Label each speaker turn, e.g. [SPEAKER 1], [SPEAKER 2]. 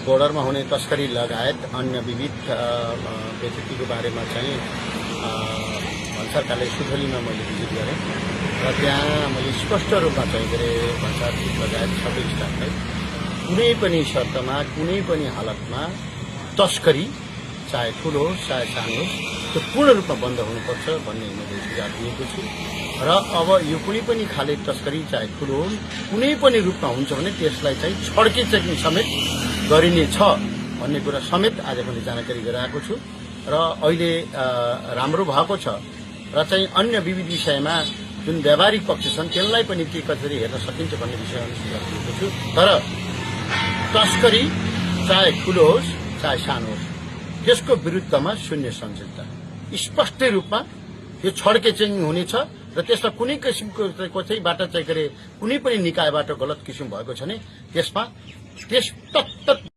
[SPEAKER 1] बोर्डरमा हुने तस्करी लगायत अन्य विविध बेइज्जतीको बारेमा चाहिँ भन्सारकाले सुधोलीमा मैले भिजिट गरेँ र त्यहाँ मैले स्पष्ट रूपमा चाहिँ के अरे भन्सार लगायत सबै स्टाफलाई कुनै पनि शर्तमा कुनै पनि हालतमा तस्करी चाहे ठुलो होस् चाहे सानो होस् त्यो पूर्ण रूपमा बन्द हुनुपर्छ भन्ने मैले सुझाव दिएको छु र अब यो कुनै पनि खाले तस्करी चाहे ठुलो होस् कुनै पनि रूपमा हुन्छ भने त्यसलाई चाहिँ छड्के चेकिङ समेत गरिनेछ भन्ने कुरा समेत आज मैले जानकारी गराएको छु र अहिले राम्रो भएको छ र चाहिँ अन्य विविध विषयमा जुन व्यावहारिक पक्ष छन् त्यसलाई पनि के कसरी हेर्न सकिन्छ भन्ने विषयमा सुझाव दिएको छु तर तस्करी चाहे ठुलो होस् चाहे सानो होस् त्यसको विरुद्धमा शून्य सहनशीलता स्पष्ट रूपमा यो छड्के चेकिङ हुनेछ र त्यसमा कुनै किसिमको कसैबाट चाहिँ के अरे कुनै पनि निकायबाट गलत किसिम भएको छ भने त्यसमा त्यस तत्त